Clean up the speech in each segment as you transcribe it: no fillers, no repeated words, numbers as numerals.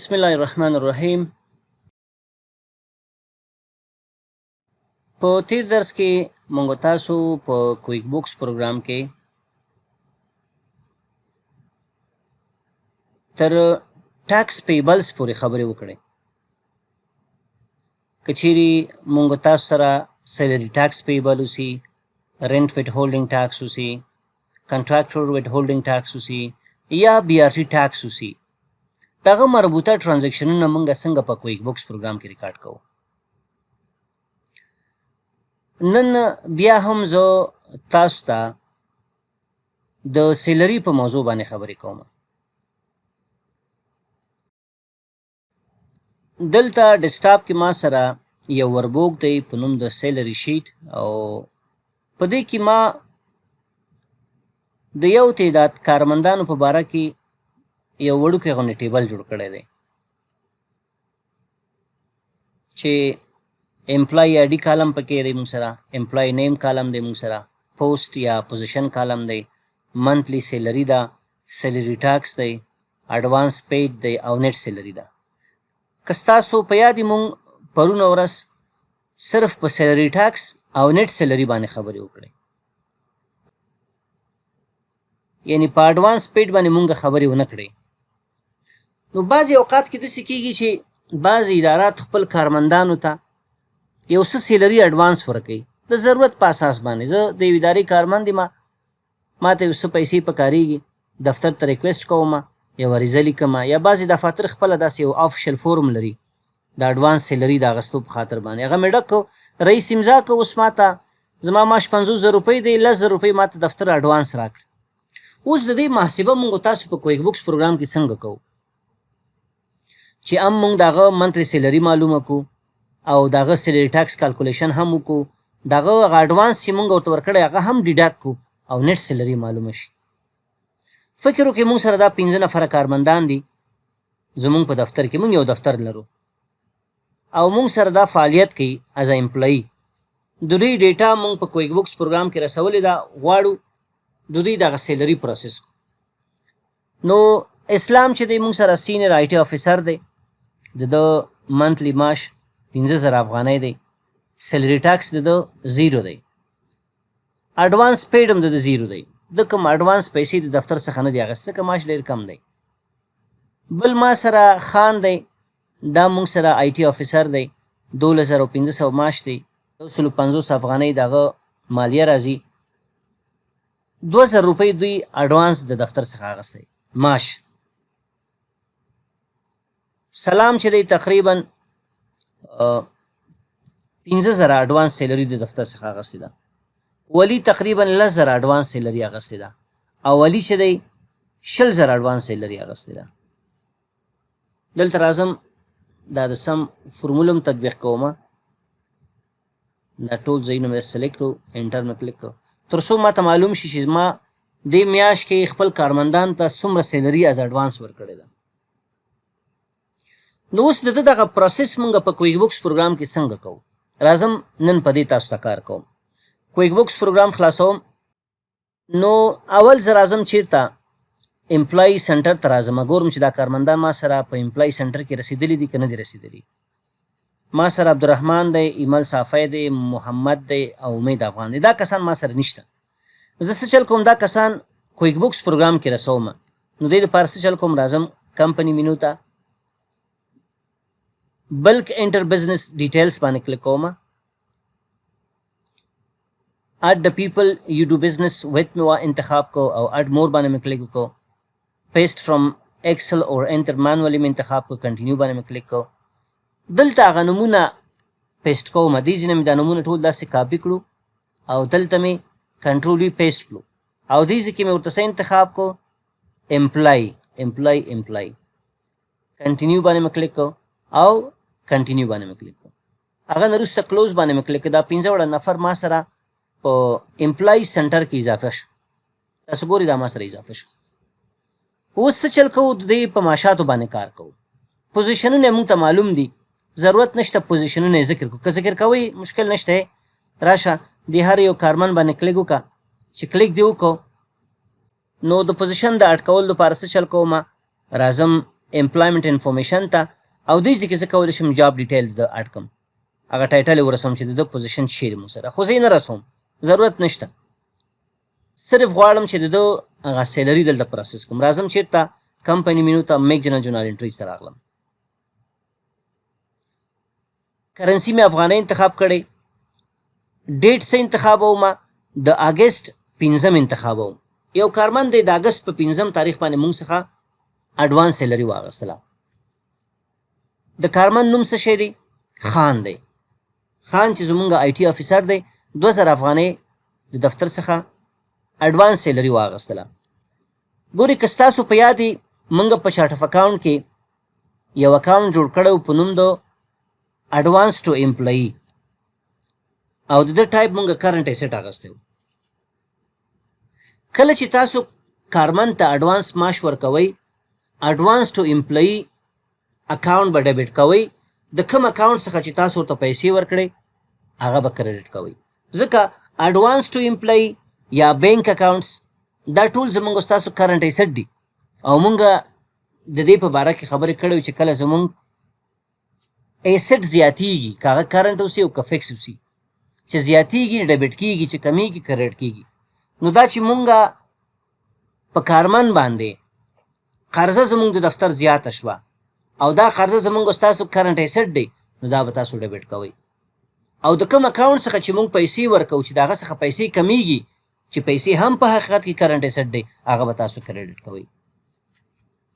بسم الله الرحمن الرحیم. په تیر درس کې مونږ تاسو په کویک بوکس پروګرام کې تر tax payables پورې خبرې وکړې. که چیرې مونږ تاسو سره salary tax payable اوسي، rent withholding tax اوسي، contractor withholding tax اوسي یا BRT tax اوسي، دغه مربوطه transaction ونه مونږ څنګه په کویک بوکس پروګرام کې ریکارډ کوو. نن بیا هم زه تاسو ته د salary په موضوع باندې خبرې کوم. دلته desktop کې ما سره یو workbook دی په نوم د salary sheet، او په دې کې ما د یو تعداد کارمندانو په باره کې یو وړوکی غوندې table جوړ کړی دی چې employee ID column پکې دی، موږ سره employee name column دی، موږ سره پوسټ یا position column دی، monthly salary ده، salary tax دی، advance paid دی او net salary ده. که ستاسو په یاد مونږ پرونه ورځ صرف په salary tax او net salary باندې خبرې وکړې، یعنی په advance paid باندې مونږ خبرې ونه کړې. نو بعضې اوقات کې داسې کیږي چې بعضې ادارات خپل کارمندانو ته یو څه salary advance ورکوي د ضرورت په اساس باندې. زه د یوې ادارې کارمند یم، ما ته یو څه پیسې پکارېږي، دفتر ته request کوم، یو عریضه لیکم، یا بعضې دفاتر خپله داسې یو official form لري د advance salary د اخیستو په خاطر باندې، هغه مې ډک کړ، رئیس امضا کړ، اوس ما ته زما معاش 50,000 روپۍ دی، 10,000 روپۍ ما ته دفتر advance راکړ. اوس د دې محاسبه مونږ تاسو په کویک بوکس پروګرام کې څنګه کوو چې هم مونږ د هغه monthly salary معلومه کړو او د هغه salary tax calculation هم وکړو، د هغه هغه advance چې مونږ ورته ورکړی هغه هم deduct کړو او net salary معلومه شي. فکر وکړئ مونږ سره دا 5 نفره کارمندان دي زمونږ په دفتر کې، مونږ یو دفتر لرو او مونږ سره دا فعالیت کوي as employee. د دوی data مونږ په کویک بوکس پروګرام کې رسولې ده، غواړو د دوی دغه salary process کړو. نو اسلام چې دی مونږ سره senior IT officer دی، د ده monthly معاش 5,000 افغانۍ دی، salary tax د ده zero دی، advance paid هم د ده zero دی، د کوم advance پیسې د دفتر څخه نه دی اخیستې ځکه معاش ډېر کم دی. بل ما سره خان دی، دا مونږ سره IT officer دی، 12,500 معاش دی، 150 افغانۍ د هغه مالیه راځي، 2,000 روپۍ دوی advance د دفتر څخه اخیستی معاش. سلام چې دی تقریبا 5,000 advance salary د دفتر څخه اخیستې ده، ولی تقریبا 10,000 advance salary اخیستې ده، او ولی چې دی 20,000 advance salary اخیستې ده. دلته راځم، دا د sum formula هم تطبیق کوم، دا ټول ځایونه مې select کړو، enter مې کلیک کړو تر څو ما ته معلوم شي چې ما دې میاشت کې خپل کارمندان ته څومره salary as advance ورکړې ده. نو اوس د ده دغه process مونږ په کویک بوکس پروګرام کې څنګه کوو، راځم نن په دې تاسو ته کار کوم. کویک بوکس پروګرام خلاصوم. نو اول زه راځم چیرته employee center ته راځم، ګورم چې دا کارمندان ما سره په employee center کې رسېدلي دي که نه دي رسېدلي. ما سره عبدالرحمن دی، ایمل صافی دی، محمد دی او امید افغان دی. دا کسان ما سره نشته. زه څه چل کوم، دا کسان کویک بوکس پروګرام کې رسوم. نو دې دپاره څه چل کوم، راځم company menu ته، bulk enter business details باندې کلیک کوم، add the people you do business with مې انتخاب کو او add more باندې مې کلیک وکړو، paste from Excel or enter manually مې انتخاب کو، continue باندې مې کلیک کو. دلته هغه نمونه paste کوم، دې ځای نه مې دا نمونه ټول داسې کاپي کړو او دلته مې control V paste کړو او دې ځای کې مې ورته څه انتخاب کو، employee employee employee، continue باندې مې کلیک کو او continue باندې مې کلیک کو. هغه نه وروسته close باندې مې کلیک کړ. دا 5 واړه نفر ما سره په employee center کې اضافه شو. تاسو ګورئ دا ما سره اضافه شو. اوس څه چل کوو، د دې په معاشاتو باندې کار کوو. position ونه موږ ته معلوم دي، ضرورت نشته position ونه ذکر کړو، که ذکر کوئ مشکل نشته. راشه د هر یو کارمند باندې کلیک وکړه، چې کلیک دې وکړو نو د position د add کولو لپاره څه چل کوم، راځم Employment Information ته، او دې ځای کې زه کولی شم job detail د add کړم، هغه title یې ورسوم چې د ده position څه شی دی مونږ سره، خو زه یې نه رسوم، ضرورت نشته. صرف غواړم چې د ده هغه salary دلته process کړم. راځم چېرته؟ Company menu ته، Make General Journal Entries ته راغلم. Currency مې افغانۍ انتخاب کړې، date څه انتخابوم؟ د اګست 5 انتخابوم. یو کارمند دی د اګست په 5 تاریخ باندې مونږ څخه advance salary واغستله. د کارمند نوم څه شی دی؟ خان دی. خان چې زمونږ IT officer دی، 2000 افغانۍ د دفتر څخه advance salary واغستله. ګوري که ستاسو په یاد وي، مونږ په chart of account کې یو account جوړ کړی و په نوم د Advance to Employee، او د ده ټایپ مونږ current asset اخیستی و. کله چې تاسو کارمند ته advance معاش ورکوئ، Advance to Employee account به debit کوئ، د کوم account څخه چې تاسو ورته پیسې ورکړئ هغه به credit کوئ، ځکه Advance to Employee یا bank accounts دا ټول زمونږ ستاسو current asset دي. او مونږ د دې په باره کې خبرې کړې چې کله زمونږ asset زیاتیږي، که هغه current اوسي او که fix اوسي، چې زیاتیږي debit کیږي، چې کمیږي credit کیږي. نو دا چې مونږ په کارمند باندې قرضه زمونږ د دفتر زیاته شوه او دا قرضه زمونږ ستاسو current asset دی، نو دا به تاسو debit کوئ. او د کوم account څخه چې مونږ پیسې ورکوو چې د هغه څخه پیسې کمیږي، چې پیسې هم په حقیقت کې current asset دی، هغه به تاسو credit کوئ.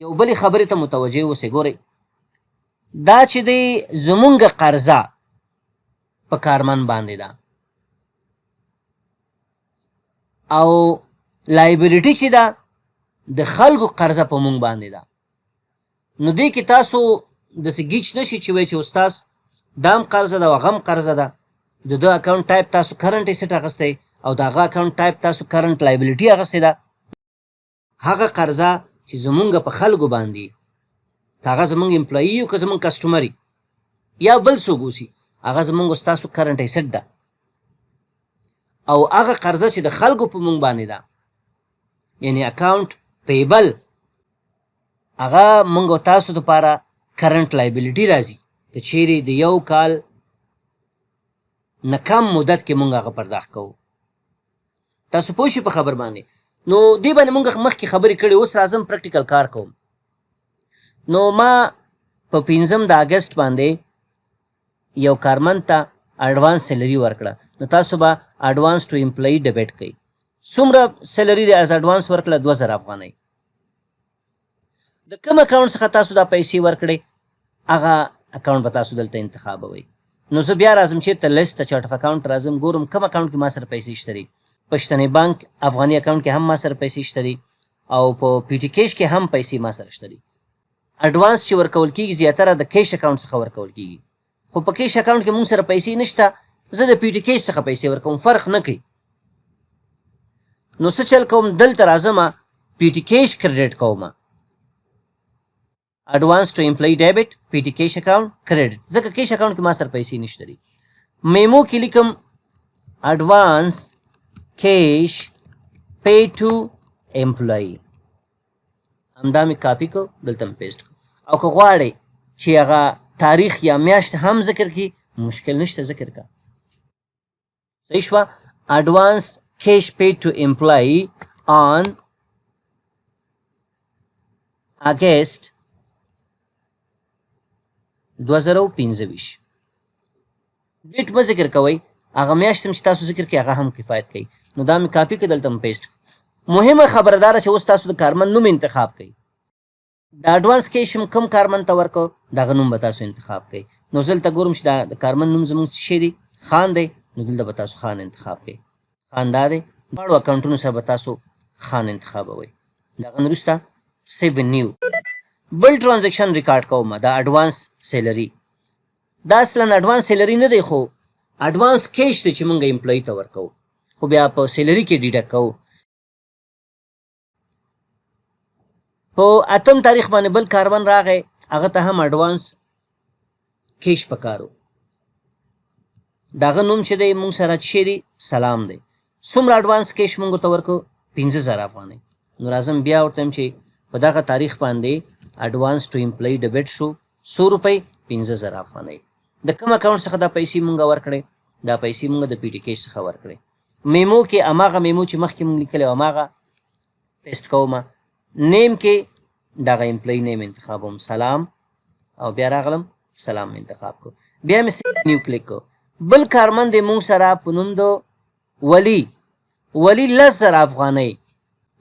یو بلې خبرې ته متوجه اوسئ. ګورئ، دا چې دی زمونږ قرضه په کارمند باندې ده او liability چې ده د خلکو قرضه په مونږ باندې ده، نو دې کې تاسو داسې ګیچ نه شي چې وایي چې استاد دا هم قرضه ده او هغه هم قرضه ده. د ده account type تاسو current asset اخیستی او د هغه account type تاسو current liability اخیستې ده. هغه قرضه چې زمونږ په خلکو باندې، که هغه زمونږ employee او که زمونږ customer یا بل څوک اوسي، هغه زمونږ ستاسو current asset ده. او هغه قرضه چې د خلکو په مونږ باندې ده، یعنی account payable، هغه مونږ او تاسو دپاره current liability راځي، که چیرې د یو کال نه کم مدت کې مونږ هغه پرداخت کوو. تاسو پوه شئ په خبر باندې؟ نو دې باندې مونږ مخکې خبرې کړې، اوس راځم practical کار کوم. نو ما په 5 د اګست باندې یو کارمند ته advance salary ورکړه، نو تاسو به Advance to Employee debit کړئ. څومره salary دی as advance ورکړه؟ 2000 افغانۍ. د کوم account څخه تاسو دا پیسې ورکړئ هغه account به تاسو دلته انتخابوئ. نو زه بیا راځم چېرته؟ List ته، chart of account راځم، ګورم کوم account کې ما سره پیسې شته دي. پښتني بانک افغاني account کې هم ما سره پیسې شته دي او په petty cash کې هم پیسې ما سره شته دي. Advance چې ورکول کیږي زیاتره د cash account څخه ورکول کیږي، خو په cash account کې مونږ سره پیسې نشته، زه د petty cash څخه پیسې ورکوم، فرق نه کوي. نو څه چل کوم؟ دلته راځم، petty cash credit کوم، Advance to Employee debit، Petty Cash account credit، ځکه cash account کې ما سره پیسې نشته دي. Memo کې لیکم Advance Cash Paid to Employee. همدا مې کاپي کو، دلته مې paste کو. او که غواړئ چې هغه تاریخ یا میاشت هم ذکر کړي، مشکل نشته، ذکر کا. صحیح شوه؟ Advance Cash Paid to Employee on August 2025. Date مه ذکر کوئ، هغه میاشت هم چې تاسو ذکر کړئ هغه هم کفایت کوي. نو دا مې کاپي کړ، دلته مې paste. مهمه خبره دا ده چې اوس تاسو د کارمند نوم انتخاب کړئ. د advance cash هم کوم کارمند ته ورکو، د هغه نوم به تاسو انتخاب کړئ. نو زه دلته ګورم چې دا د کارمند نوم زموږ څه شی دی؟ خان دی. نو دلته به تاسو خان انتخاب کړئ. خان دا دی. دواړو اکاونټونو سره به تاسو خان انتخابوئ. د هغه نه وروسته Save New. بل transaction record کوم، د advance salary. دا اصلا advance salary نه دی، خو advance cash دی چې مونږ employee ته ورکوو، خو بیا په salary کې deduct کوو. په 8 تاریخ باندې بل کارمند راغی، هغه ته هم advance cash پکارو. د هغه نوم چې دی مونږ سره څه شی دی؟ سلام دی. څومره advance cash مونږ ورته ورکو؟ 5000 افغانۍ. نو راځم بیا ورته وایم چې په دغه تاریخ باندې advance to employee debit شو، څو روپۍ؟ 5000 افغانۍ. د کوم اکاونټ څخه دا پیسې مونږ ورکړې؟ دا پیسې مونږ د petty cash څخه ورکړې. memo کې هماغه memo چې مخکې مونږ لیکلی و هماغه paste کوم. name کې دغه employee name انتخابوم، سلام، او بیا راغلم سلام انتخاب کو، بیا مې new click کو. بل کارمند مونږ سره په نوم د ولی، ولی 10,000 افغانۍ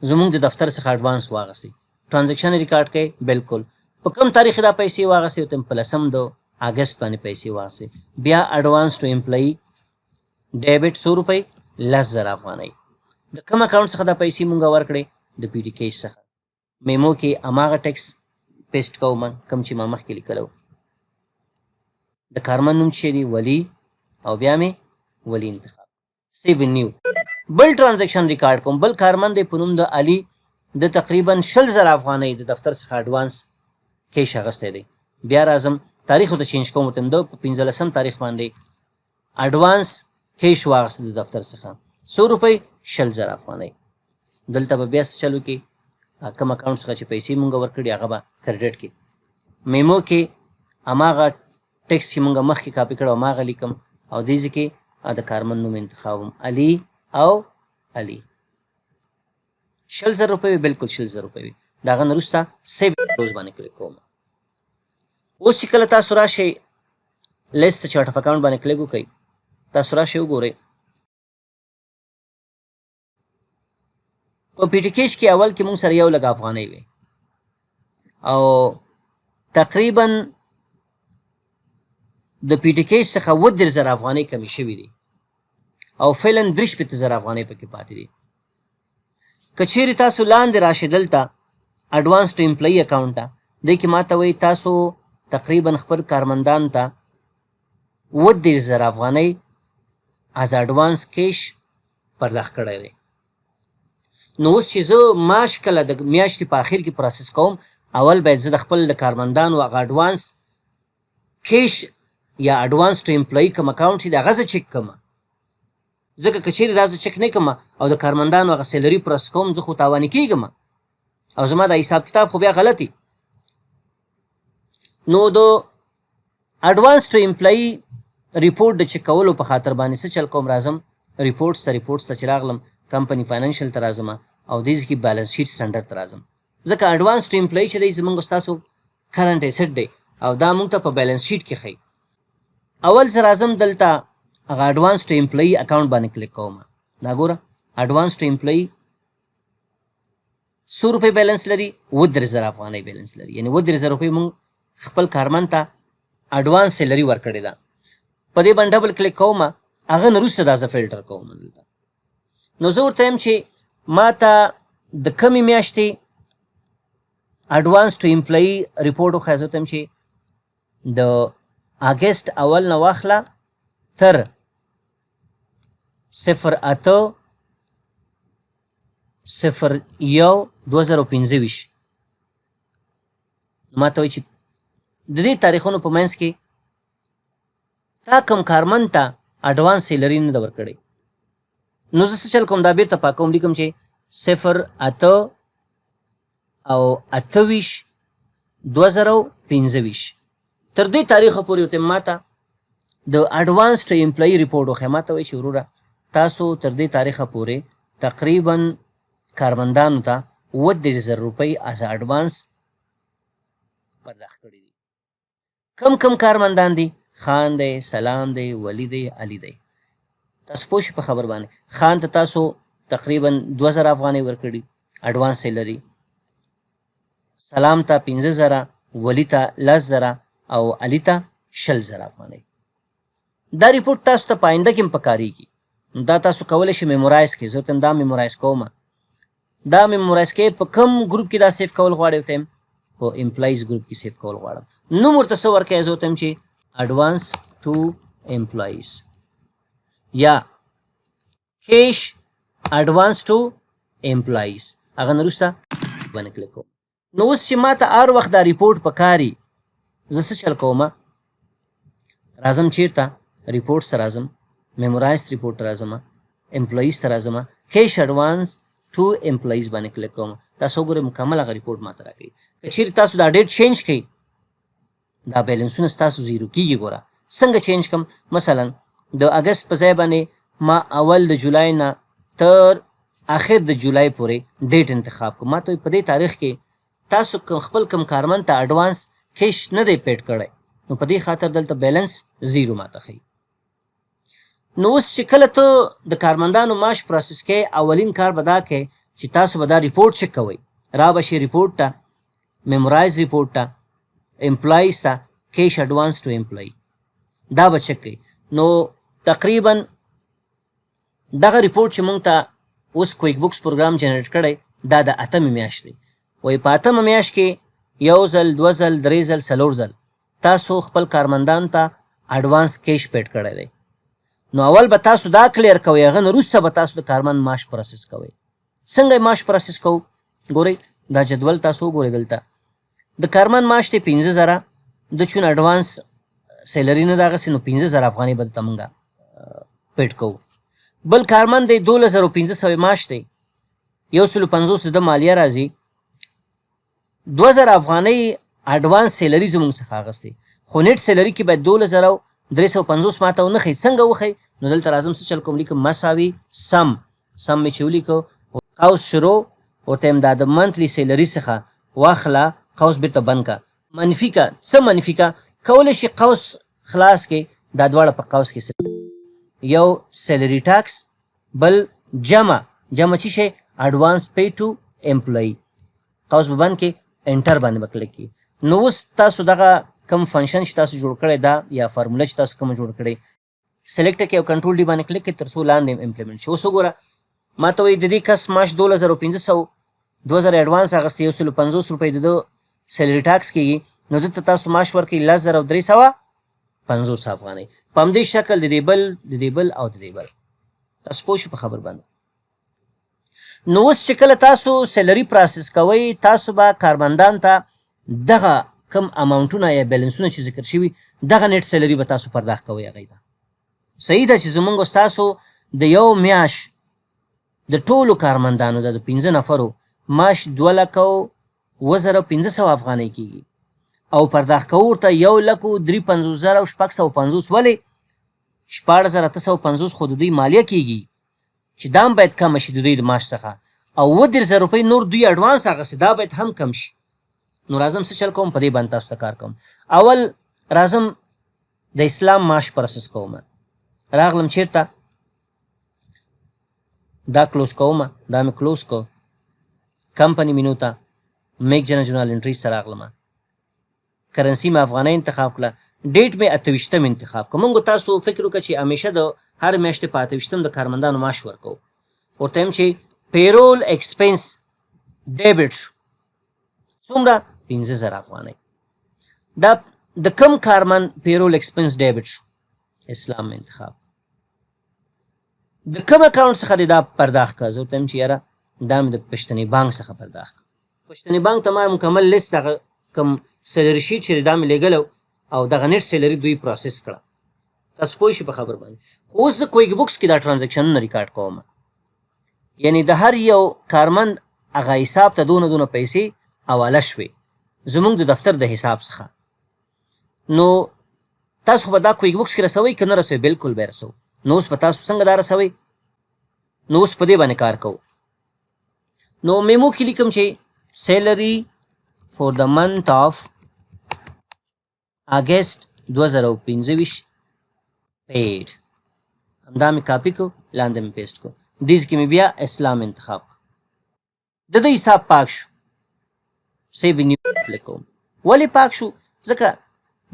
زمونږ د دفتر څخه advance واغستی. transaction record کړئ، بالکل. په کوم تاریخ دا پیسې واغستې؟ ورته په 10 د اګست باندې پیسې واغستې. بیا advance to employee debit، څو روپۍ؟ 10,000 افغانۍ. د کوم اکاونټ څخه دا پیسې مونږ ورکړې؟ د petty cash څخه. memo کې هماغه text paste کوم کوم چې ما مخکې لیکلی و. د کارمند نوم چې دی ولی، او بیا مې ولی انتخاب، save new. بل transaction record کوم. بل کارمند دی په نوم د علي، د تقریبا 20,000 افغانۍ د دفتر څخه advance cash اخیستی دی. بیا راځم، تاریخ ورته change کوم، ورته د په 15 تاریخ باندې advance cash واخیست د دفتر څخه، څو روپۍ؟ 20,000 افغانۍ. دلته به بیا څه چلو کې؟ کوم اکاونټ څخه چې پیسې مونږ ورکړي هغه به credit کې. memo کې هماغه text چې مونږ مخکې کاپي کړو هماغه لیکم، او دې ځای کې د کارمند نوم انتخابوم، علي، او علي 20,000 روپۍ وي، بالکل 20,000 روپۍ وي. د هغه نه وروسته save close باندې کلیک کوم. اوس چې کله تاسو راشئ list chart of account باندې کلیک وکړئ، تاسو راشئ وګورئ په petty cash کې اول کې مونږ سره یو لک افغانۍ وي، او تقریبا د petty cash څخه 37,000 افغانۍ کمې شوې دي، او فعلا 63,000 افغانۍ پکې پاتې دي. که چیرې تاسو لاندې راشئ دلته advance to employee account ته، دې کې ماته وایي تاسو تقریبا خپل کارمندان ته 37,000 افغانۍ as advance cash پرداخت کړی دی. نو اوس چې زه معاش کله د میاشتې په اخر کې process کوم، اول باید زه د خپل د کارمندانو هغه advance cash یا advance to employee کوم اکاونټ چې د هغه زه چک کړم، ځکه که چیرې دا زه چک نه کړم او د کارمندانو هغه salary process کوم، زه خو تاواني کېږم او زما د حساب کتاب خو بیا غلط. نو د advance to employee report د چک کولو په خاطر باندې څه چل کوم؟ راځم reports ته، reports ته چې راغلم company financial ته راځم، او دې ځای کې balance sheet standard ته راځم، ځکه advance to employee چې دی زمونږ ستاسو current asset دی او دا مونږ ته په balance sheet کې ښیي. اول زه راځم دلته هغه advance to employee account باندې کلیک کوم. دا ګوره advance to employee څو روپۍ بیلانس لري؟ 37,000 افغانۍ بیلانس لري، یعنی 37,000 روپۍ مونږ خپل کارمند ته advance salary ورکړې ده. په دې باندې double click کوم، هغه نه وروسته دا زه فلټر کوم دلته. نو زه ورته وایم چې ما ته د کمې میاشتې advance to employee report وښیه. زه ورته وایم چې د اګست اول نه واخله تر 08/01/2025. ما ته وایي چې د دې تاریخونو په منځ کې تا کوم کارمند ته advance salary نه ده ورکړې. نو زه څه چل کوم؟ دا بیرته پاکوم، لیکم چې 08 او 28 2025 تر دې تاریخه پورې ورته ما ته د advance to employee report وښیه. ما ته وایي چې وروره تاسو تر دې تاریخه پورې تقریبا کارمندانو ته 37,000 روپۍ as advance پرداخت کړي دي. کم کم کارمندان دي؟ خان دی، سلام دی، ولی دی، علي دی. تاسو پوه شئ په خبر باندې. خان ته تاسو تقریبا 2,000 افغانۍ ورکړي advance salary، سلام ته 5,000، ولی ته 10,000 او علي ته 20,000 افغانۍ. دا report تاسو ته په آینده کې هم پکارېږي. دا تاسو کولی شئ memorize کړئ. زه ورته دا memorize کوم. دا memorize کړئ. په کوم group کې دا save کول غواړئ؟ ورته په employees group کې save کول غواړم. نوم ورته څه ورکړئ؟ زه ورته وایم چې advance to employees یا cash advance to employees. هغه نه وروسته باندې کلیک کوم. نو اوس چې ما ته هر وخت دا report پکاري، زه څه چل کوم؟ راځم چیرته؟ reports ته راځم، memorize report ته راځم، employees ته راځم، cash advance to employees باندې کلیک کوم. تاسو وګورئ، مکمل هغه report ماته راکوي. که چیرې تاسو دا date change کړئ، دا بیلنسونه ستاسو zero کیږي. ګوره څنګه change کم. مثلا د اګست په ځای باندې ما اول د جولای نه تر اخر د جولای پورې date انتخاب کوم. ما ته په دې تاریخ کې تاسو خپل کم کارمند ته advance cash نه دی paid کړی، نو په دې خاطر دلته balance zero ماته ښیي. نو اوس چې کله ته د کارمندانو معاش process کې، اولین کار به دا کوې چې تاسو به دا report check کوئ. را به شي report ته، memorize report ته، employees ته، cash advance to employee، دا به چک کوي. نو تقریبا دغه report چې مونږ ته اوس QuickBooks program generate کړی، دا د اتمې میاشت دی. وایي په اتمه میاشت کې یو ځل، دوه ځل، درې ځل، څلور ځل تاسو خپل کارمندانو ته advance cash paid کړی دی. نو اول به تاسو دا clear کوئ، هغه نه وروسته به تاسو د کارمند معاش process کوئ. څنګه معاش process کوو؟ ګورئ، دا جدول تاسو وګورئ. دلته د کارمند معاش دی 5000. د چون advance salary نه ده اخیستې، نو 5000 افغانۍ به دلته مونږ paid کوو. بل کارمند دی، 12500 معاش دی، 150 د مالیه راځي، 2000 افغانۍ advance salary زموږ څخه اخیستې، خو net salary کې باید 12350 ماته ونه ښیي. څنګه وښیي؟ نو دلته راځم، څه چل کوم؟ لیکم مساوي sum. Sum مې چې ولیکو، قوس شروع، ورته یم دا د monthly salary څخه واخله، قوس بیرته بند کا، منفي کا. څه منفي کا؟ کولی شي قوس خلاص کې، دا دواړه په قوس کې، یو salary tax، بل جمع. جمع چی شي؟ Advance paid to employee. قوس به بند کې، enter باندې به کلیک کی. نو اوس تاسو دغه کوم function چې تاسو جوړ کړی دا یا فارموله چې تاسو کوم جوړ کړی، select کې او control D باندې کلیک کې تر څو لاندې implement شي. اوس وګوره، ما ته وایي د دې کس معاش 12500، 2000 advance اخیستی، 150 روپۍ د ده salary tax کېږي، نو ده ته تاسو معاش ورکړئ 10350 افغانۍ. په همدې شکل د دې بل، د دې بل او د دې بل. تاسو پوه شئ په خبر باندې؟ نو اوس چې کله تاسو salary process کوئ، تاسو به کارمندان ته دغه کم amount ونه یا بیلنسونه چې ذکر شوي، دغه net salary به تاسو پرداخت کوئ هغوی ته. صحیح ده چې زمونږ ستاسو د یو میاش د ټولو کارمندانو د پنځه نفرو معاش 2,07,500 افغانۍ کیږي او پرداخت کوو ورته 1,53,650. ولې؟ 16,850 خو د دوی مالیه کیږي چې دا هم باید کمه شي د دوی د معاش څخه، او 37,000 روپۍ نور دوی advance اخیستې، دا باید هم کم شي. نو راځم، څه چل کوم؟ په دې باندې تاسو ته کار کوم. اول راځم، د اسلام معاش process کوم. راغلم چیرته؟ دا close کوم. دا مې close کو. Company menu ته، make general journal entry سره راغلم. Currency مې افغانۍ انتخاب کړه. Date مې 28م انتخاب کړ. موږ تاسو فکر وکړه چې همیشه د هر میاشتې په 28م د کارمندانو معاش ورکوو. ورته هم چې payroll expense debit شو. څومره؟ 5000 افغانۍ. دا د کم کارمند payroll expense debit شو؟ اسلام انتخاب. د کوم account څخه د دا پرداخت کړ؟ زه ورته وایم چې یاره، دا مې د پښتني بانک څخه پرداخت کړ. پښتني بانک ته ما مکمل لیست، دغه کوم salary sheet چې دا مې لېږلی او دغه net salary دوی process کړه. تاسو پوه شئ په خبر باندې؟ خو اوس زه QuickBooks کې دا transaction ونه ریکارډ کوم، یعنی د هر یو کارمند هغه حساب ته دونه دونه پیسې حواله شوې زمونږ د دفتر د حساب څخه. نو تاسو خو به دا QuickBooks کې رسوئ که نه رسوئ؟ بالکل به رسوو. نو اوس به تاسو څنګه دا رسوئ؟ نو اوس په دې باندې کار کوو. نو memo کې لیکم چې salary for the month of August 2025 paid. همدا مې کاپي کو، لاندې مې paste کو. دې کې مې بیا اسلام انتخاب کو. د دې حساب پاک شو. Save new click کوم. ولې پاک شو؟ ځکه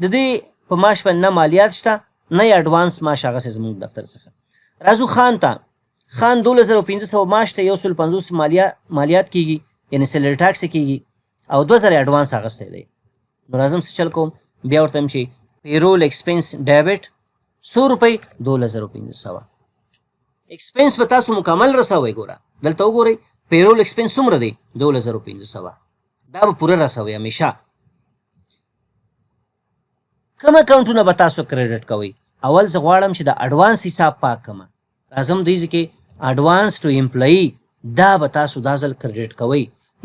د دې په معاش باندې نه مالیات شته، نه یې advance معاش اخیستی زموږ دفتر څخه. راځو خان ته. خان 12500 معاش ته، 150 مالیات کیږي، یعنی salary tax کیږي، او 2000 advance اخیستی دی. نو راځم، څه چل کوم؟ بیا ورته چې payroll expense debit. څو روپۍ؟ 12500. Expense به تاسو مکمل رسوئ. ګوره، دلته وګورئ، payroll expense څومره دی؟ 12500. دا به پوره رسوئ همیشه. کوم account ونه به تاسو credit کوئ؟ اول زه غواړم چې د advance حساب پاک کړم. راځم دې کې advance to employee دا به تاسو دا ځل کریډیټ کوئ.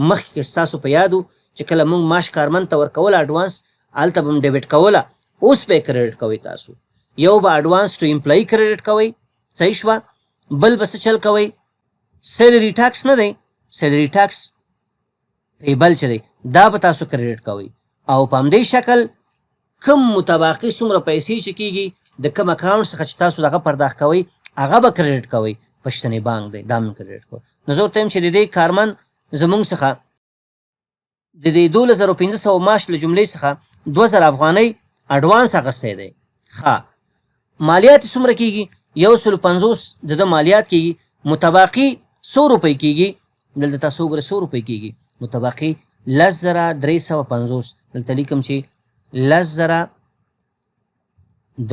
مخکې که ستاسو په یاد وو چې کله موږ معاش کارمند ته ورکوله اډوانس، هلته به مو ډیبټ کوله، اوس به یې کریډیټ کوئ. تاسو یو به اډوانس ټو امپلایي کریډیټ کوئ، صحیح شوه؟ بل به څه چل کوئ؟ سیلري ټاکس نه دی، سیلري ټاکس پیبل چې دی دا به تاسو کریډیټ کوئ. او په همدې شکل کوم متباقي څومره پیسې چې کیږي د کوم اکاونټ څخه چې تاسو دغه پرداخت کوئ هغه به کریډیټ کوئ. پښتني بانک دی، دا مې کریډیټ کوو. نو زه ورته وایم چې د دې کارمند زمونږ څخه د دې 12500 معاش له جملې څخه 2000 افغانۍ اډوانس اخیستی دی. ښه، مالیات یې څومره کیږي؟ 150 د ده مالیات کیږي. متباقي څو روپۍ کیږي؟ دلته تاسو وګورئ څو روپۍ کیږي. متباقي 10350. دلته لیکم چې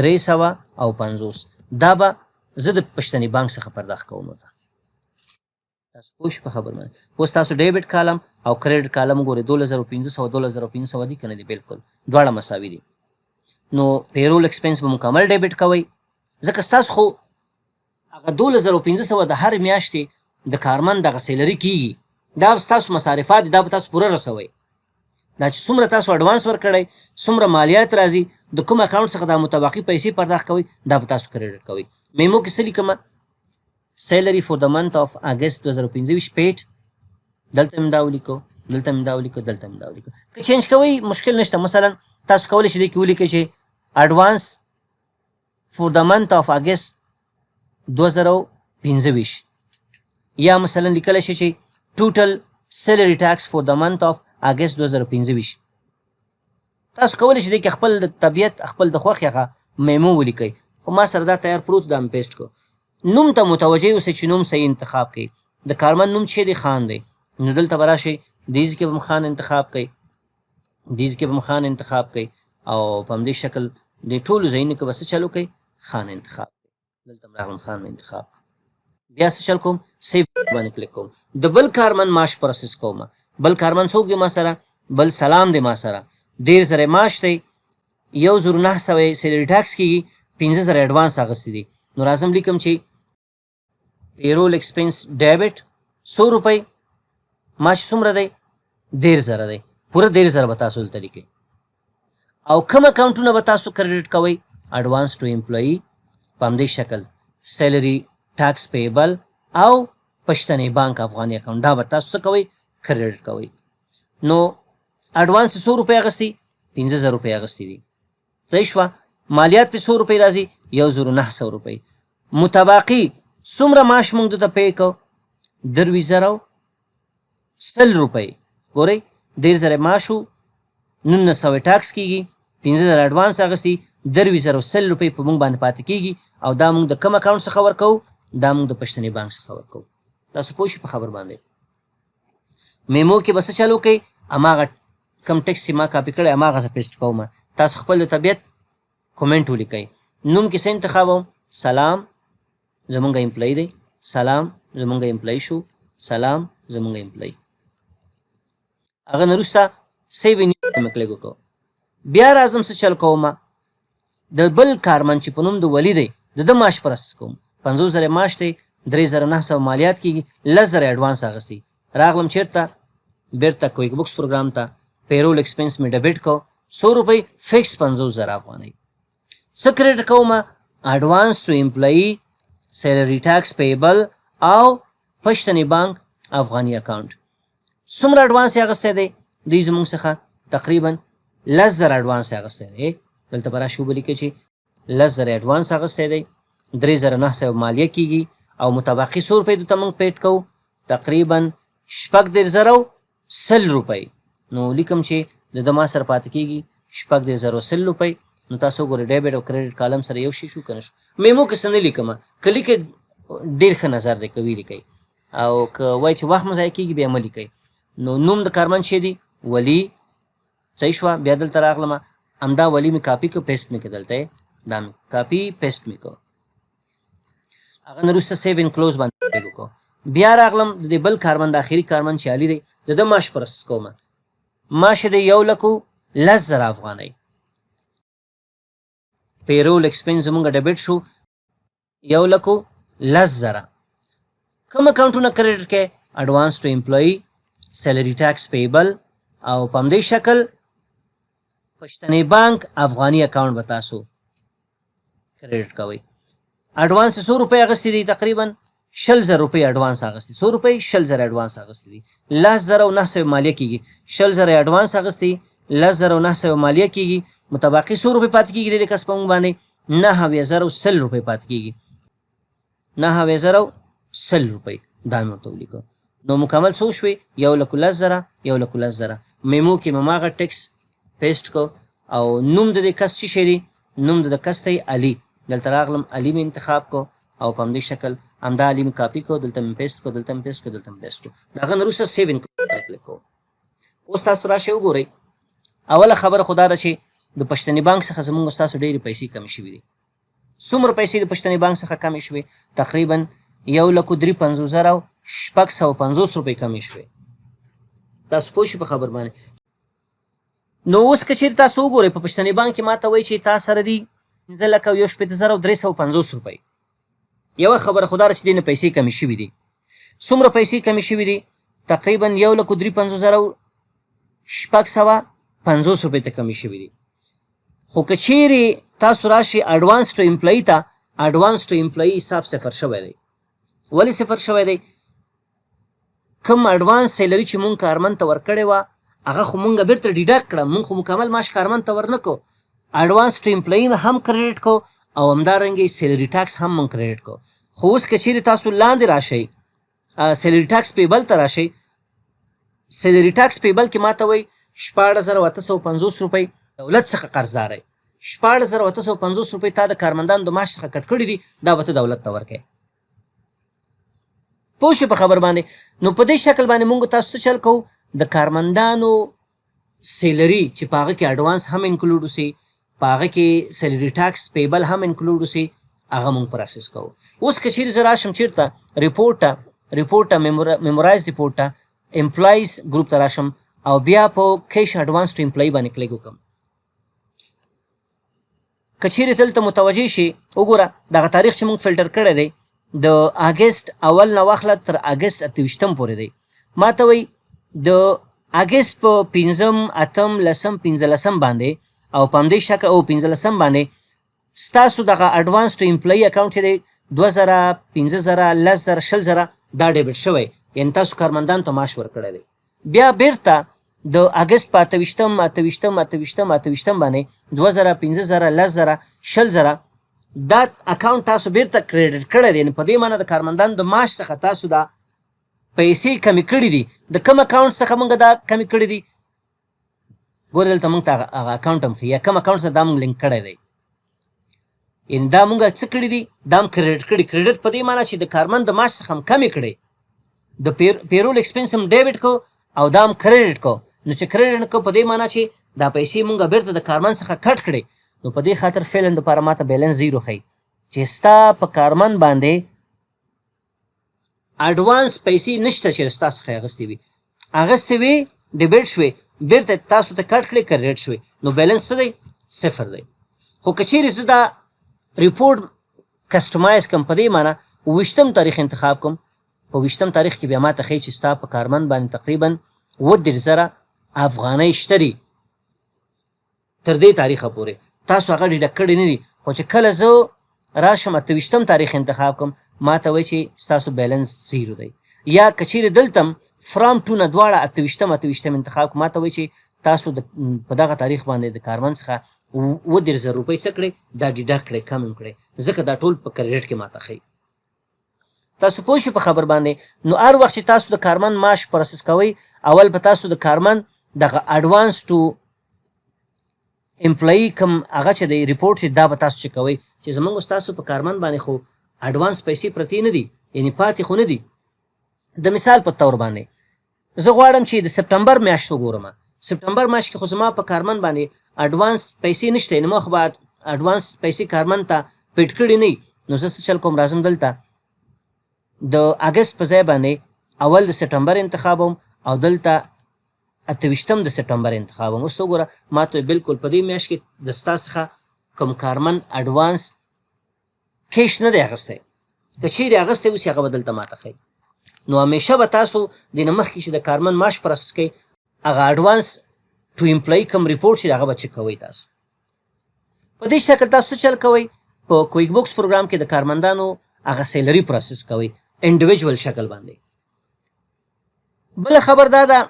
10350 دا به زه د پښتني بانک څخه پرداخت کوم ورته. تاسو پوه شئ په خبر باندې. اوس تاسو ډیبټ کالم او کریډیټ کالم وګورئ، 12500 12500 دي که نه دي؟ بالکل دواړه مساوي دي. نو پیرول ایکسپنس به مکمل ډیبټ کوئ، ځکه ستاسو خو هغه 12500 د هر میاشتې د کارمند دغه سیلري کیږي، دا ستاسو مصارفات دي، دا به تاسو پوره رسوئ. دا چې څومره تاسو اډوانس ورکړی، څومره مالیات راځي، د کوم اکاونټ څخه دا متباقي پیسې پرداخت کوئ، دا به تاسو کریډیټ کوئ. میمو کې څه لیکم؟ سیلری فور د منت اف اګست 2025 پیډ. دلته مې دا ولیکو، دلته مې دا ولیکو، دلته مې دا ولیکو. که چینج کوئ مشکل نشته. مثلا تاسو کولی شئ دې کې ولیکئ چې اډوانس فور د منت اف اګست 2025، یا مثلا لیکلی شئ چې ټوټل سیلری ټاکس فور د منت اف اګست 2025. تاسو کولی شئ دې کې خپل د طبیعت، خپل د خوښې هغه میمو ولیکئ، خو ما سره دا تیار پروت دا مې پیسټ کړو. نوم ته متوجه اوسئ چې نوم صحیح انتخاب کړئ. د کارمند نوم چې دی خان دی، نو دلته به راشئ، دې ځای کې به هم خان انتخاب کړئ، دې ځای کې به هم خان انتخاب کړئ، او په همدې شکل د ټولو ځایونو کې به څه چل وکړئ؟ خان انتخاب کړئ. دلته هم راغلم، خان مې انتخاب کړ. بیا څه چل کوم؟ سیو باندې کلیک کوم. د بل کارمند معاش پروسس کوم. بل کارمند څوک دی ما سره؟ بل سلام دی ما سره. 30,000 معاش دی، 1900 سیلري ټاکس کیږي، 5000 اډوانس اخیستی دی. نو راځم لیکم چې پیرول ایکسپنس ډیبټ څو روپۍ، معاش څومره دی؟ 30,000 دی، پوره 30,000 به تاسو دلته لیکئ. او کوم اکاونټونه به تاسو کریډیټ کوئ؟ اډوانس ټو امپلوي په همدې شکل، سیلري ټاکس پیبل او پښتني بانک افغاني اکاونټ، دا به تاسو څه کوئ؟ کریډیټ کوئ. نو اډوانس څو روپۍ اخیستي؟ 5000 روپۍ اخیستي دي. صحیح شوه؟ مالیات پې څو روپۍ راځي؟ 1900 روپۍ. متباقي څومره معاش موږ ده ته پې کو؟ 23,100 روپۍ. ګورئ، 30,000 معاش و، 1900 ټاکس کیږي، 5000 اډوانس اخیستي، 23,100 روپۍ په موږ باندې پاتې کیږي. او دا موږ د کوم اکاونټ څخه ورکوو؟ دا موږ د پښتني بانک څخه ورکوو. تاسو پوه شئ په خبر باندې. میمو کې به څه چل وکئ؟ هماغه کوم ټیکس چې ما کاپي کړی هماغه زه پیسټ کوم. تاسو خپل د طبیعت کومنټ ولیکئ. نوم کې څه انتخابوم؟ سلام زمونږ امپلای دی، سلام زمونږ امپلای شو، سلام زمونږ امپلای. هغه نه وروسته سیو مې کلیک وکړو. بیا راځم څه چل کوم؟ د بل کارمند چې په نوم د ولي دی د ده معاش پرس کوم. 50,000 معاش دی، 3900 مالیات کیږي، 10,000 اډوانس اخیستی. راغلم چېرته؟ بیرته کویک بوکس پروګرام ته. پیرول ایکسپنس مې ډیبټ کو، څو روپۍ؟ فکس 50,000 افغانۍ. څه کریډیټ کوم؟ اډوانس ټو امپلایي، سیلری ټاکس پیبل او پښتني بانک افغاني اکاونټ. څومره اډوانس یې اخیستی دی؟ دوی زموږ څخه تقریبا 10,000 اډوانس یې اخیستی دی. دلته به راشي وبه لیکي چې 10,000 اډوانس اخیستی دی، 3900 مالیه کیږي، او متباقي څو روپۍ دته موږ پیډ کوو؟ تقریبا 36,100 روپۍ. نو لیکم چې د ده ما سره پاتې کیږي 36,100 روپۍ. نو تاسو وګورئ ډیبټ او کریډیټ کالم سره یو شی شو که نه شو؟ میمو کې څه نه لیکم، که لیکئ ډېر ښه نظر دی که ولیکئ، او که وایي چې وخت مو ضایع کېږي بیا مه لیکئ. نو نوم د کارمند چې دی ولي، صحیح شوه؟ بیا دلته راغلم، همدا ولي مې کاپي کړ، پیسټ مې کړ، دلته دا مې کاپي پیسټ مې کړ. هغه نه وروسته سیو ان کلوز باندې کلیک وکړو. بیا راغلم د دې بل کارمند، آخري کارمند چې علي دی، د ده معاش پروسس کوم. معاش دی 1,10,000 افغانۍ. پیرول ایکسپنس زمونږ ډیبټ شو 1,10,000. کوم اکاونټونه کریډیټ کې؟ Advance to employee، salary tax payable او په همدې شکل پښتني بانک افغاني account به تاسو credit کوئ. Advance څو روپۍ اخیستې دي؟ تقریبا 20,000 روپۍ advance اخیستې. څو روپۍ؟ 20,000 advance اخیستې دي. 10,900 مالیه کېږي. 20,000 advance اخیستې، 10,900 مالیه کېږي، متباقي څو روپۍ پاتې کېږي د دې کس په موږ باندې؟ 79,100 روپۍ پاتې کېږي. 79,100 روپۍ دا مې ورته ولیکه. نو مکمل څو شوې؟ 1,10,000، 1,10,000. Memo کې مې هماغه text paste کو او نوم د دې کس څه شی دی؟ نوم د کس دی علي. دلته راغلم، علي مې انتخاب کو او په همدې شکل همدا علي مې کاپي کو، دلته مې paste کو، دلته مې paste کو، دلته مې paste کو. د هغه نه وروسته save click کوم. اوس تاسو راشئ وګورئ. اوله خبره خو دا ده چې د پښتني بانک څخه زمونږ ستاسو ډېرې پیسې کمې شوې دي. څومره پیسې د پښتني بانک څخه کمې شوې؟ تقریبا 1,53,650 روپۍ کمې شوې. تاسو پوه شئ په خبر باندې. نو اوس که چېرې تاسو وګورئ، په پښتني بانک کې ماته وایي چې تا سره دي 5,61,350 روپۍ. یوه خبره خو دا ده چې دې نه پیسې کمې شوې دي. څومره پیسې کمې شوې دي؟ تقریبا 1,53,650 روپۍ ته کمې شوې دي. خو که چیرې تاسو راشئ advance to employee ته، advance to employee حساب صفر شوی دی. ولې صفر شوی دی؟ کوم advance salary چې مونږ کارمند ته ورکړې وه، هغه خو مونږ بیرته deduct کړه. مونږ خو مکمل معاش کارمند ته ورنکو. Advance to employee هم credit کو او همدارنګه salary tax هم مونږ credit کو. خو اوس که چیرې تاسو لاندې راشئ، salary tax payable ته راشئ، salary tax payable کې ماته وایي 16,850 روپۍ دولت څخه قرضدار دی. 16,850 روپۍ تا د کارمندانو د معاش څخه کټ کړي دي، دا به ته دولت ته ورکړې. پوه شئ په خبر باندې. نو په دې شکل باندې مونږ تاسو څه چل کوو؟ د کارمندانو salary چې په هغه کې advance هم include اوسي، په هغه کې salary tax payable هم include اوسي، هغه مونږ process کوو. اوس که چیرې زه راشم چیرته؟ Report ته، report ته، memorize report ته، employees group ته راشم او بیا په cash advance to employee باندې کلیک وکړم، که چیرې دلته متوجه شي، وګوره دغه تاریخ چې موږ فلټر کړی دی، د اګست اول نه واخله تر اګست 28 پورې دی. ما ته وایي د اګست په پنځم، اتم، لسم، 15 باندې او په همدې شکل او 15 باندې ستاسو دغه advance to employee account چې دی، 2000، 5000، 10,000، 20,000، دا debit شوی، یعنی تاسو کارمندان ته معاش ورکړی دی. بیا بیرته د اګست په 28، 28، 28، 28 باندې 2000، 5000، 10,000، 20,000 دا account تاسو بیرته credit کړی دی. یعنی په دې معنی د کارمندانو د معاش څخه تاسو دا پیسې کمې کړې دي. د کوم account څخه موږ دا کمې کړې دي؟ ګوره دلته موږ ته هغه account هم ښیي، یا کوم account سره دا موږ لینک کړی دی. یعنی دا موږ څه کړي دي؟ دا هم credit کړي. Credit په دې معنی چې د کارمند د معاش څخه هم کمې کړې، د payroll expense هم debit کو او دا هم credit کو. نو چې credit کو، په دې معنی چې دا پیسې مونږ بیرته د کارمند څخه کټ کړې. نو په دې خاطر فعلا د پاره ماته balance zero ښیي چې ستا په کارمند باندې advance پیسې نشته چې ستا څخه یې اخیستې وي. اخیستې وي، debit شوې، بیرته تاسو ته کټ کړې، credit شوې، نو balance څه دی؟ صفر دی. خو که چیرې زه دا report customize کوم، په دې معنی 27 تاریخ انتخاب کوم، په 27 تاریخ کې بیا ماته ښیي چې ستا په کارمند باندې تقریبا 37,000 افغانۍ شته دي. تر دې تاریخه پورې تاسو هغه deduct کړي نه دي. خو چې کله زه راشم 28 تاریخ انتخاب کوم، ما ته وایي چې ستاسو balance zero دی. یا که چیرې دلته from to نه دواړه 28، 28 انتخاب کوم، ما ته وایي چې تاسو په دغه تاریخ باندې د کارمند څخه 37,000 روپۍ څه کړې؟ دا deduct کړې، کم هم کړې، ځکه دا ټول په credit کې ماته ښیي. تاسو پوه شئ په خبر باندې. نو هر وخت چې تاسو د کارمند معاش process کوئ، اول به تاسو د کارمند دغه advance to employee کوم هغه چې د report چې دا به تاسو چې کوئ چې زمونږ ستاسو په کارمند باندې خو advance پیسې پرتې نه دي، یعنی پاتې خو نه دي. د مثال په تور باندې زه غواړم چې د سپټمبر میاشت وګورم. سپټمبر میاشت کې خو زما په کارمند باندې advance پیسې نشته، یعنی ما خو به advance پیسې کارمند ته paid کړي نه. نو زه څه چل کوم؟ راځم دلته د اګست په ځای باندې اول د سپټمبر انتخابوم او دلته 28 د سپټمبر انتخابوم. اوس وګوره، ما ته بالکل په دې میاشت کې د ستا څخه کوم کارمند advance cash نه دی اخیستی. که چیرې اخیستی اوسي، هغه به دلته ماته ښیي. نو همیشه به تاسو د نه مخکې چې د کارمند معاش process کوئ، هغه advance to employee کوم report چې هغه به چک کوئ. تاسو په دې شکل تاسو څه چل کوئ؟ په QuickBooks پروګرام کې د کارمندانو هغه salary process کوئ individual شکل باندې. بله خبر دا ده،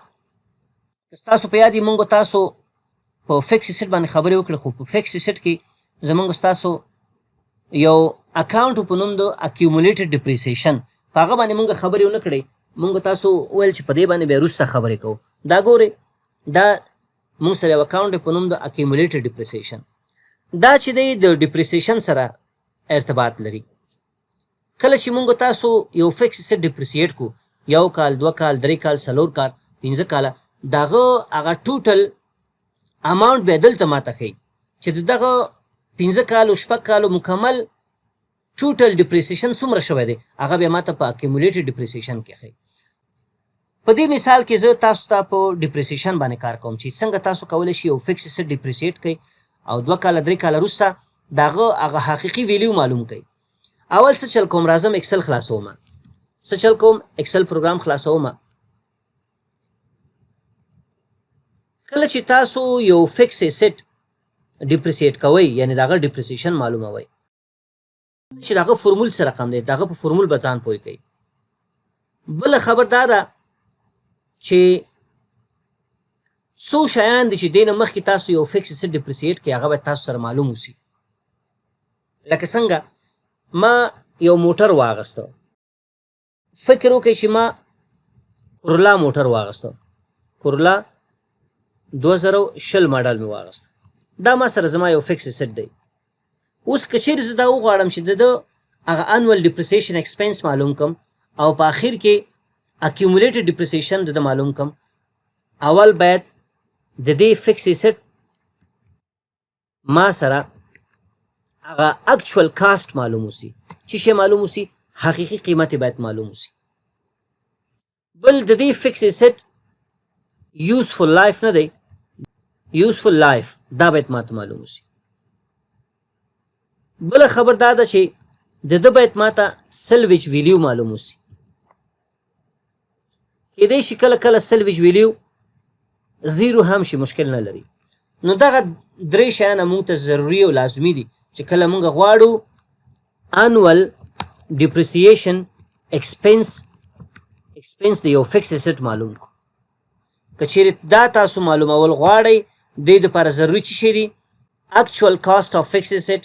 که ستاسو په یاد مونږ تاسو په fixed asset باندې خبرې وکړې، خو په fixed asset کې زمونږ ستاسو یو account په نوم د accumulated depreciation، په هغه باندې مونږ خبرې ونه کړې. مونږ تاسو وویل چې په دې باندې بیا وروسته خبرې کوو. دا ګورئ، دا مونږ سره یو account په نوم د accumulated depreciation، دا چې دی د depreciation سره ارتباط لري. کله چې مونږ تاسو یو fixed asset depreciate کو، یو کال، 2 کال، 3 کال، 4 کال، 5 کاله، دغه هغه total amount بیا دلته ماته ښیي چې د دغه 5 کالو، 6 کالو مکمل total depreciation څومره شوی دی. هغه بیا ماته په accumulated depreciation کې ښیي. په دې مثال کې زه تاسو ته په depreciation باندې کار کوم چې څنګه تاسو کولی شئ یو fixed asset depreciate کړئ او 2 کاله، 3 کاله وروسته دغه هغه حقیقي value معلوم کړئ. اول څه چل کوم؟ راځم Excel خلاصوم. څه چل کوم؟ Excel پروګرام خلاصوم. کله چې تاسو یو fixed asset depreciate کوئ، یعنی دغه depreciation معلوموئ، چې دغه فرمول څه رقم دی، دغه په فرمول به ځان پوه کړئ. بله خبر دا ده چې څو شیان دي چې دې نه مخکې تاسو یو fixed asset depreciate کړئ، هغه باید تاسو سره معلوم اوسي. لکه څنګه ما یو موټر واغسته، فکر وکړئ چې ما Corolla موټر واغسته، Corolla 2020 ماډل مې واغسته. دا ما سره زما یو fixed asset دی. اوس که چیرې زه دا وغواړم چې د ده هغه annual depreciation expense معلوم کم او په اخر کې accumulated depreciation د ده معلوم کم، اول باید د دې fixed asset ما سره هغه actual cost معلوم اوسي. چې شی معلوم اوسي؟ حقیقي قیمت باید معلوم اوسي. بل د دې fixed asset useful life نه دی، useful life دا باید ماته معلوم اوسي. بله خبر دا ده چې د ده باید ماته salvage value معلوم اوسي. کیدای شي کله کله salvage value zero هم شي، مشکل نه لري. نو دغه درې شیان موږ ته ضروري او لازمي دي چې کله موږ غواړو annual depreciation expense د یو fixed asset معلوم کو. که چیرې دا تاسو معلومول غواړئ، د دې لپاره ضروري څه شی دي؟ Actual cost of fixed asset،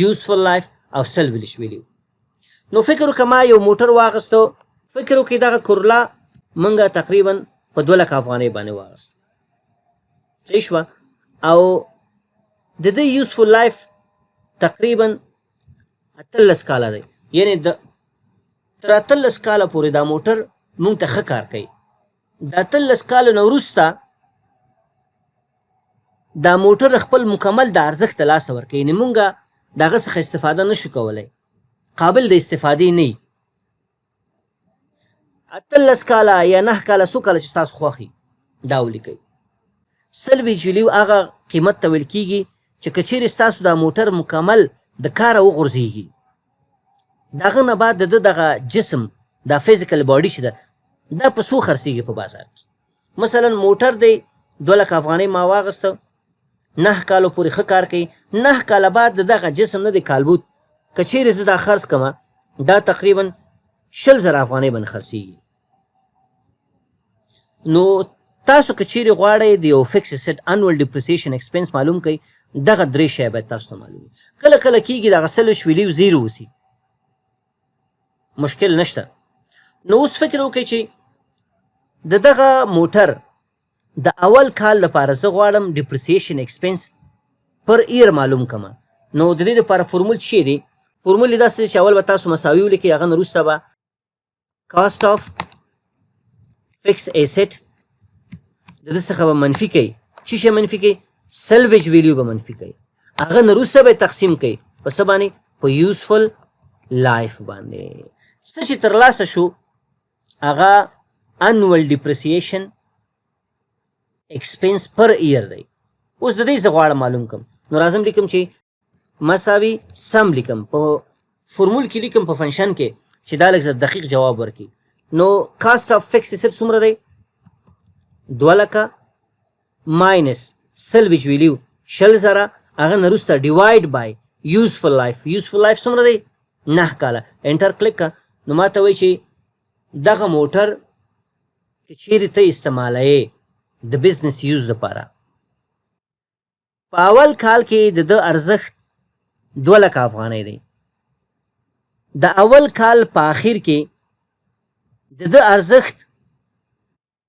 useful life او salvage value. نو فکر وکړه، ما یو موټر واغستو. فکر وکړئ، دغه Corolla مونږه تقریبا په 2 لکه افغانۍ باندې واغست، صحیح شوه؟ او د دې useful life تقریبا 18 کاله دی، یعنی د تر 18 کاله پورې دا موټر مونږ ته ښه کار کوي. د 18 کالو نه وروسته دا موټر خپل مکمل د ارزښت د لاسه ورکوي، یعنې مونږ د هغه څخه استفاده نشو کولی، قابل د استفادې نه. 18 کاله یا 9 کاله، څو کاله چې ستاسو خوښ دا ولیکئ. Salvage value هغه قیمت ته ویل کیږي چې که چیرې ستاسو دا موټر مکمل د کاره وغورځیږي، د هغه نه بعد د ده دغه جسم، دا physical body چې ده، دا په څو خرڅیږي په بازار کې. مثلا موټر دی، 2 لکه افغانۍ ما واغسته، 9 کالو پورې ښه کار کوي، 9 کاله بعد د دغه جسم نه دی کالبوت، که چیرې زه دا خرڅ کړم، دا تقریبا 20,000 افغانۍ باندې خرڅیږي. نو تاسو که چیرې غواړئ د یو fixed asset annual depreciation expense معلوم کړئ، دغه درې شی باید تاسو ته معلوم وي. کله کله کیږي دغه salvage value zero اوسي، مشکل نشته. نو اوس فکر وکړئ چې د دغه موټر د اول کال لپاره زه غواړم depreciation expense per year معلوم کړم. نو د دې لپاره فرمول چی دی؟ فرمول یې داسې دی چې اول به تاسو مساوي ولیکئ، هغه نه وروسته به cost of fixed asset د دې څخه به منفي کوي. چی شی منفي کوي؟ Salvage value به منفي کوي. هغه نه وروسته به تقسیم کوي په څه باندې؟ په useful life باندې. څه چې ترلاسه شو، هغه annual depreciation expense per year دی. اوس د دې زه غواړم معلوم کم. نو راځم لیکم چې مساوي سم لیکم، په فرمول کې لیکم، په function کې، چې دا لږ دقیق جواب ورکړي. نو cost of fixed asset څومره دی؟ 2 لکه minus salvage value 20,000، هغه نه وروسته divide by useful life. Useful life څومره دی؟ 9 کاله. Enter click کا. نو ما ته وایي چې دغه موټر که چیرې ته استعمالوې د business use لپاره، په اول کال کې د ده ارزښت 2 لکه افغانۍ دی، د اول کال په اخر کې د ده ارزښت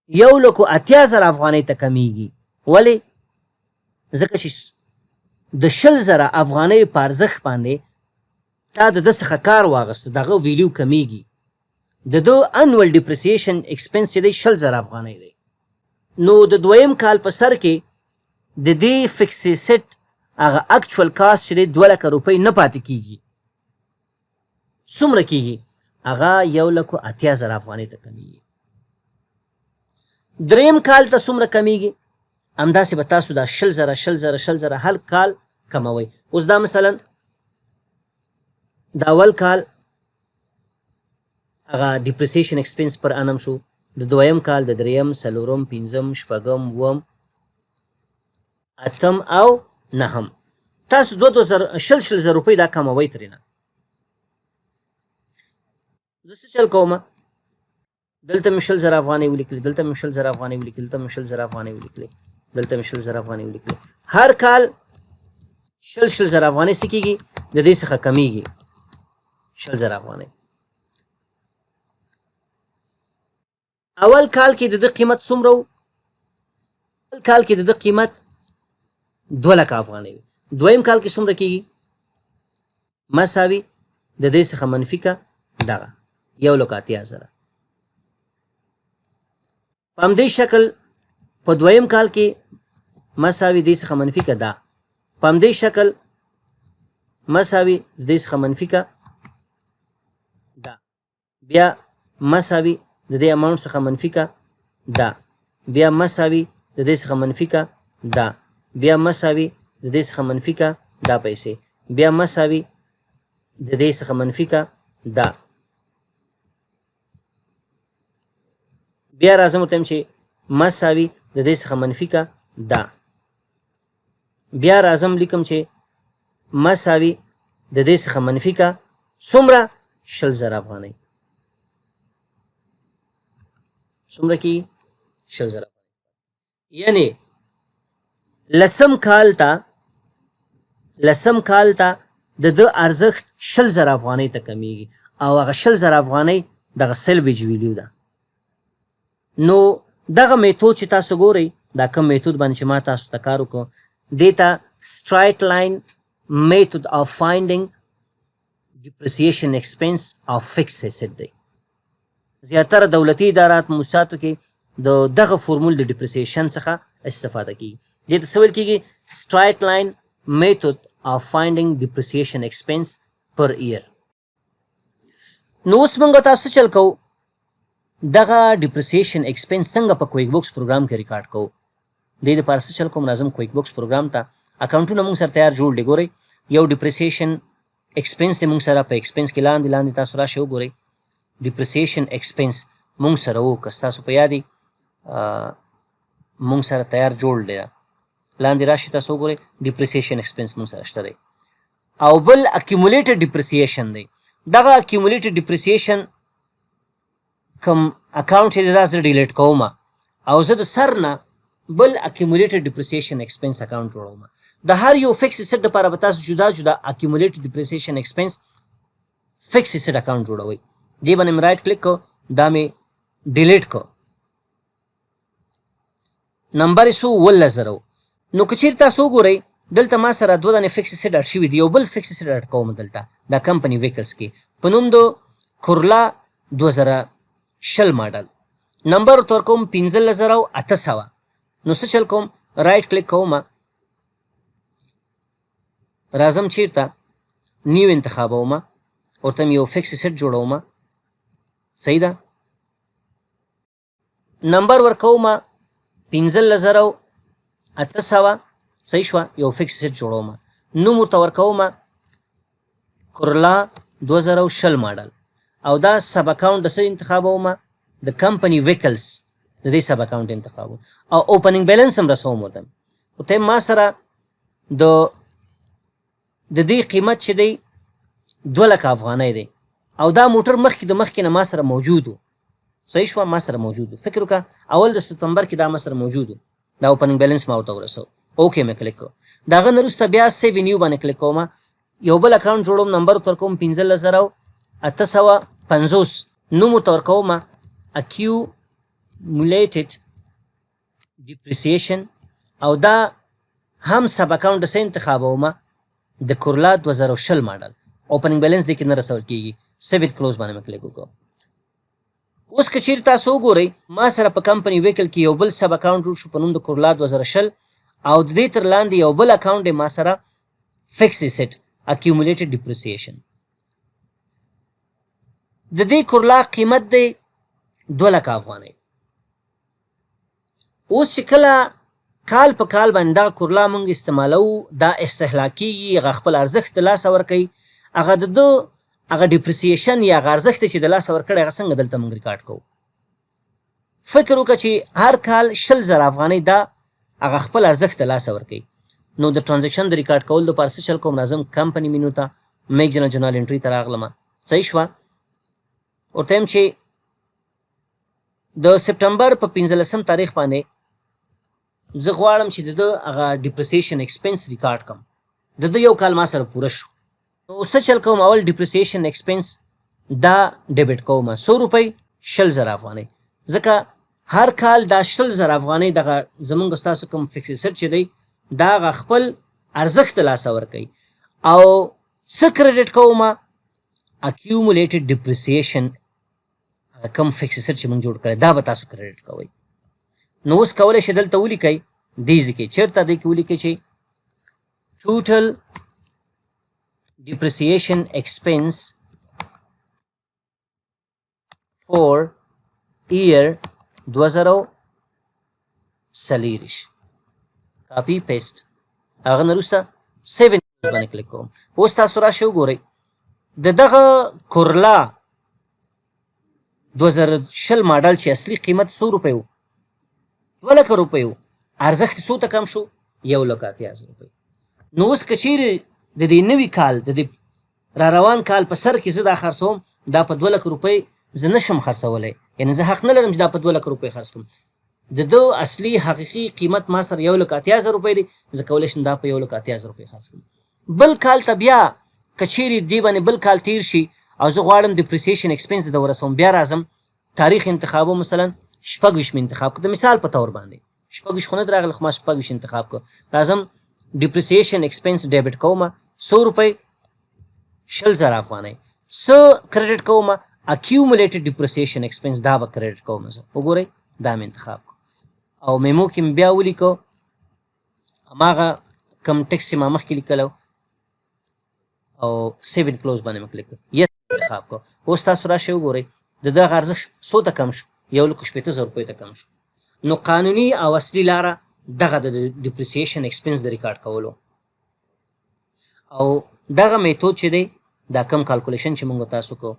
1,80,000 افغانۍ ته کمیږي. ولی؟ ځکه چې د 20,000 افغانۍ په ارزښت باندې تا د ده څخه کار واغست، دغه value کمیږي. د ده annual depreciation expense چې دی، 20,000 افغانۍ دی. نو د دویم کال په سر کې د دې fixed asset هغه actual cost چې دی، 2 لکه روپۍ نه پاتې کیږي. څومره کیږي؟ هغه 1,80,000 افغانۍ ته کمیږي. دریم کال ته څومره کمیږي؟ همداسې به تاسو دا 20,000، 20,000، 20,000 هر کال کموئ. اوس دا مثلا د اول کال هغه depreciation expense per annum شو، د دویم کال، د دریم، څلورم، پنځم، شپږم، اووم، اتم او نهم. تاسو دوه دوه زره، شل شل زره روپۍ دا کموئ ترېنه. زه څه چل کوم؟ دلته مې 20,000 افغانۍ ولیکلې، دلته مې 20,000 افغانۍ ولیکلې، دلته مې 20,000 افغانۍ ولیکلې، دلته مې 20,000 افغانۍ ولیکلې. هر کال شل شل زره افغانۍ څه کېږي؟ د دې څخه کمیږي 20,000 افغانۍ. اول کال کې د ده قیمت څومره و؟ اول کال کې د ده قیمت 2 لکه افغانۍ وي. دویم کال کې څومره کېږي؟ مساوي د دې څخه منفي که دغه 1,80,000. په همدې شکل په دویم کال کې مساوي دې څخه منفي که دا، په همدې شکل مساوي دې څخه منفي که دا، بیا مساوي د دې amount څخه منفي که دا، بیا مساوي د دې څخه منفي که دا، بیا مساوي د دې څخه منفي که دا پیسې، بیا مساوي د دې څخه منفي که دا. بیا راځم ورته چې مساوي د دې څخه منفي که دا. بیا راځم لیکم چې مساوي د دې څخه منفي که څومره؟ 20,000 افغانۍ. څومره کېږي؟ 20,000. یعنی لسم کال ته د ده ارزښت 20,000 افغانۍ ته کمیږي او هغه 20,000 افغانۍ دغه salvage value ده. نو دغه method چې تاسو ګورئ، دا کوم method باندې چې ما تاسو ته کار وکړو، دې ته straight line method of finding depreciation expense of fixed asset دی. زیاتره دولتي ادارات، موسساتو کې د دغه فورمول د depreciation څخه استفاده کیږي. دې ته څه ویل کیږي؟ Straight line method of finding depreciation expense per year. نو اوس موږ تاسو چل کوو، دغه depreciation expense څنګه په QuickBooks program کې ریکارډ کوو؟ دې لپاره څه چل کوم؟ راځم QuickBooks program ته. اکاونټونه موږ سره تیار جوړ دي. ګورئ، یو depreciation expense دی موږ سره. په expense کې لاندې لاندې تاسو راشئ، وګورئ، depreciation expense موږ سره وو. که ستاسو په یاد موږ سره تیار جوړ دی، لاندې راشي تاسو وګورئ، depreciation expense موږ سره شته دی او بل accumulated depreciation دی. دغه accumulated depreciation کوم account چې دا زه delete کوم او زه د سر نه بل accumulated depreciation expense account جوړوم. د هر یو fixed asset لپاره به تاسو جدا جدا accumulated depreciation expense fixed asset account جوړوئ. دې باندې مې right click کو، دا مې delete کو. نمبر یې څو؟ 17,000. نو که چیرې تاسو وګورئ، دلته ما سره دوه دانې fixed asset add شوي دي. یو بل fixed asset add کوم دلته د company vehicles کې په نوم د Corolla 2020 model. نمبر ورته ورکوم 15,800. نو څه چل کوم؟ Right click کوم، راځم چیرته؟ New انتخابوم، ورته یو fixed asset جوړوم. صحیح ده. نمبر ورکوم 15,800. صحیح شوه. یو fixed asset جوړوم، نوم ورته ورکوم Corolla 2020 ماډل او دا sub account د څه انتخابوم؟ د کمپنی ویکلز د دې سب اکاونټ انتخاب او اوپننګ بیلانس هم رسوم ورته. ورته ما سره د دې قیمت چې دی 2 لکه افغانۍ دی او دا موټر مخکې د مخکې نه ما سره موجود و. صحیح شوه؟ ما سره موجود و. فکر وکړه، اول د ستمبر کې دا ما سره موجود و. دا opening balance ما ورته ورسو، okay مې کلیک کړ. د هغه نه وروسته بیا save new باندې کلیک کوم، یو بل اکاونټ جوړوم، نمبر ورته ورکوم 15,850، نوم ورته ورکوم accumulated depreciation او دا هم sub account د څه انتخابوم؟ د کورلا 2020 ماډل. opening balance دې کې نه رسول کیږي. save close باندې مې کلیک وکړ. اوس که چیرې تاسو وګورئ، ما سره په company vehicle کې یو بل sub account جوړ شو په نوم د کورلا 2020 او د دې تر لاندې یو بل اکاونټ دی ما سره، fixed asset accumulated depreciation. د دې کورلا قیمت دی 2 لکه افغانۍ. اوس چې کله کال په کال باندې دا کورلا مونږ استعمالو، دا استهلاک کیږي، هغه خپل ارزښت د لاسه ورکوي. هغه د ده هغه depreciation یا هغه ارزښت چې د لاسه ورکړی، هغه څنګه دلته مونږ ریکارډ کوو؟ فکر وکړه چې هر کال 20,000 افغانۍ دا هغه خپل ارزښت د لاسه ورکوي. نو د transaction د ریکارډ کولو لپاره څه چل کوم؟ راځم company menu ته، make general journal entry ته راغلم. صحیح شوه؟ ورته وایم چې د سپټمبر په 15 تاریخ باندې زه غواړم چې د ده هغه depreciation expense record کړم. د ده یو کال ما سره پوره شو. نو څه چل کوم؟ اول depreciation expense دا debit کوم. څو روپۍ؟ 20,000 افغانۍ، ځکه هر کال دا 20,000 افغانۍ دغه زمونږ ستاسو کوم fixed asset چې دی، دا هغه خپل ارزښت د لاسه ورکوي. او څه credit کوم؟ accumulated depreciation، هغه کوم fixed asset چې مونږ جوړ کړی، دا به تاسو credit کوئ. نو اوس کولی شئ دلته ولیکئ، دې ځای کې چېرته، دې کې ولیکئ چې total depreciation expense for year 2024. copy paste. هغه نه وروسته save باندې کلیک کوم. اوس تاسو راشئ وګورئ، د دغه کورلا 2020 ماډل چې اصلي قیمت څو روپۍ و؟ 2 لکه روپۍ و. ارزښت څو ته کم شو؟ 1,80,000 روپۍ. نو اوس که چیرې د دې نوي کال، د دې را روان کال په سر کې زه دا خرڅوم، دا په 2 لکه روپۍ زه نشم خرڅولی، یعنی زه حق نه لرم چې دا په 2 لکه روپۍ خرڅ کړم. د ده اصلي حقیقي قیمت ما سره 1,80,000 روپۍ دی. زه کولی شم دا په 1,80,000 روپۍ خرڅ کړم. بل کال ته بیا که چیرې دې باندې بل کال تیر شي او زه غواړم depreciation expense د ورسوم، بیا راځم، تاریخ انتخابو، مثلا 26 مې انتخاب کړ. د مثال په تور باندې 26 خو نه راغلی، خو ما 26 انتخاب کړ. راځم، depreciation expense debit کوم. څو روپۍ؟ 20,000 افغانۍ. څه credit کوم؟ accumulated depreciation expense، دا به credit کوم زه. وګورئ، دا مې انتخاب کړ او memo کې مې بیا ولیکو هماغه کوم text ما مخکې لیکلو او save and close باندې مې کلیک کړ، yes انتخاب کړ. اوس تاسو راشئ وګورئ، د دغه ارزښت څو ته کم شو؟ 1,60,000 روپۍ ته کم شو. نو قانوني او اصلي لاره دغه د depreciation expense د ریکارډ کولو او دغه method چې دی، دا کم calculation چې موږ تاسو کو،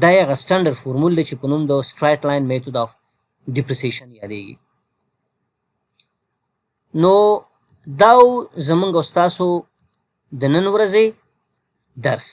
دا هغه standard formula دی چې په نوم د straight line method of depreciation یادېږي. نو دا زمونږ او ستاسو د نن ورځې درس.